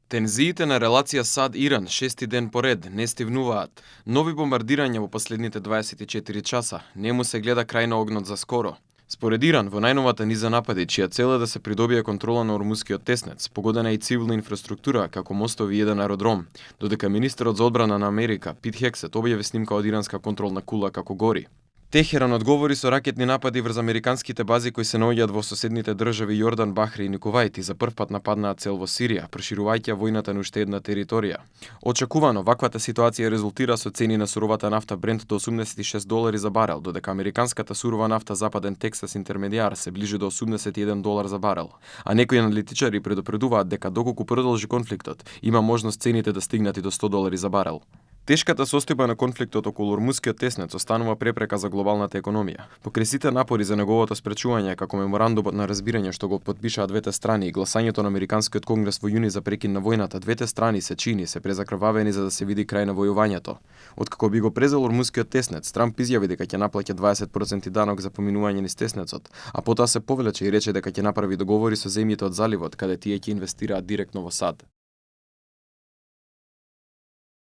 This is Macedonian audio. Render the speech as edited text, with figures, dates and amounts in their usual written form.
Тензиите на релација САД-Иран шести ден поред не стивнуваат. Нови бомбардирања во последните 24 часа. Не му се гледа крај на огнот за скоро. Според Иран, во најновата низа напади, чија цел е да се придобие контрола на Ормускиот теснец, погодена и цивилна инфраструктура, како мостови и еден аеродром, додека министерот за одбрана на Америка, Пит Хексет, објави снимка од иранска контролна кула како гори. Техеран одговори со ракетни напади врз американските бази кои се наоѓаат во соседните држави Јордан, Бахрейн и Кувајт и за прв пат нападнаа цел во Сирија, проширувајќи војната на уште една територија. Очекувано, ваквата ситуација резултира со цени на суровата нафта Брент до $86 за барел, додека американската сурова нафта Западен Тексас Интермедиар се ближи до $81 за барел. А некои аналитичари предупредуваат дека доколку продолжи конфликтот, има можност цените да стигнат и до $100 за барел. Тешката состојба на конфликтот околу Ормускиот теснец останува препрека за глобалната економија. Покрај сите напори за неговото спречување, како меморандумот на разбирање што го потпишаа двете страни и гласањето на Американскиот конгрес во јуни за прекин на војната, двете страни се презакрвавени за да се види крај на војувањето. Откако би го презел Ормускиот теснец, Трамп изјави дека ќе наплаќа 20% данок за поминување низ теснецот, а потоа се повлече и рече дека ќе направи договори со земјите од заливот каде тие ќе инвестираат директно во САД.